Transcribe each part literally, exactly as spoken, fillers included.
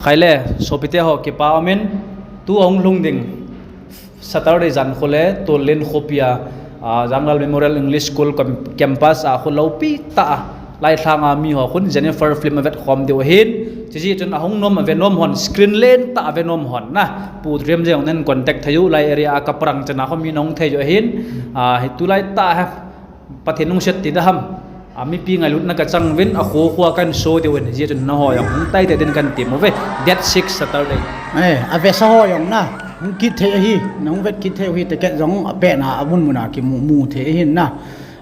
Khaile, sopite ho kipa umin, tu ahung lhung ding Saturday jan khu le, Tollen khopia, ah, Janglal Memorial English School com-, campus a khu lopi tah a, lai lhang a mi ho khun Jennifer film avet khom diu ahin, chiji chun ahung nom ave nom hon, screen len tah ave nom hon na, Pu Triam jeng nen contact thei u, lai area a kaparang chana khu mi nahung thei u ahin, ah, hi tulai tah a, Pathen nung set ti da ham. A mipi ngailutna kachang uvin, akho kho a kan so diu in, hijeh chun nangho jong hung tai te din kan tem uve. Date six Saturday. Eh, avesa ho jong na, hung kit thei ahi, nahung vet kit thei u hi ticket jong apehna, amun mun a kimu, mu thei ahin na.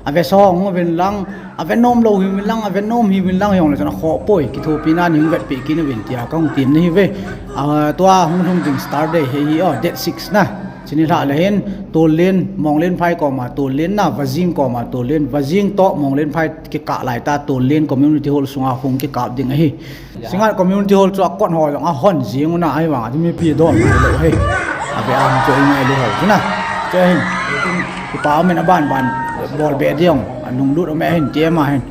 Avesa ho hung uvin lang, ave nom lou hiuvin lang, ave nom hiuvin lang jongle chun akhoh poi, kithopina nei hung vetpeh kit uvin tia kahung tem nahi uve. Ah, tua hung lhung ding Saturday hi ahi o, date six na. Chuni lhah le hin, Tollen, Monglenphai koma Tollen na, Vajing koma Tollen, Vajing toh Monglenphai kikah lai tah Tollen Community Hall sunga hung kikap ding ahi. Singngat Community Hall chu akot ho jong ahon jing u na, ahivang a chu mipi dom ngai lou ahi. Ave a hung chu i ngailu ho chu na. Chu ahin, kipa umin aban ban bol be ding, alunglut um e ahin, ti em ahin.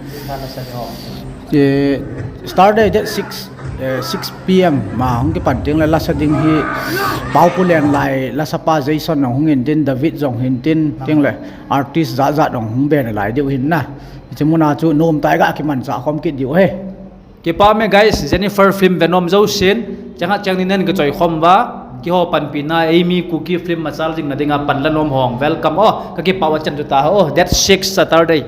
Saturday date six, eh, six P M ma hung kipan teng le lasa ding hi Pau Pu Lenglai, lasapa Jason jong hung in tin, David jong hin tin, teng le artist jat jat jong hung be nalai diu hin na. Hiche muna chu nom tah a ga kimanchah khom kit diu ahi. Kipa ume guys, Jennifer film ve nom jousen, chang khat chang ni nen kachoi khom uva, keiho panpina, eimi Kuki film machal jing na dinga pan la nom ho jong welcome o, kakipah u a chan chu tahi o, date six Saturday.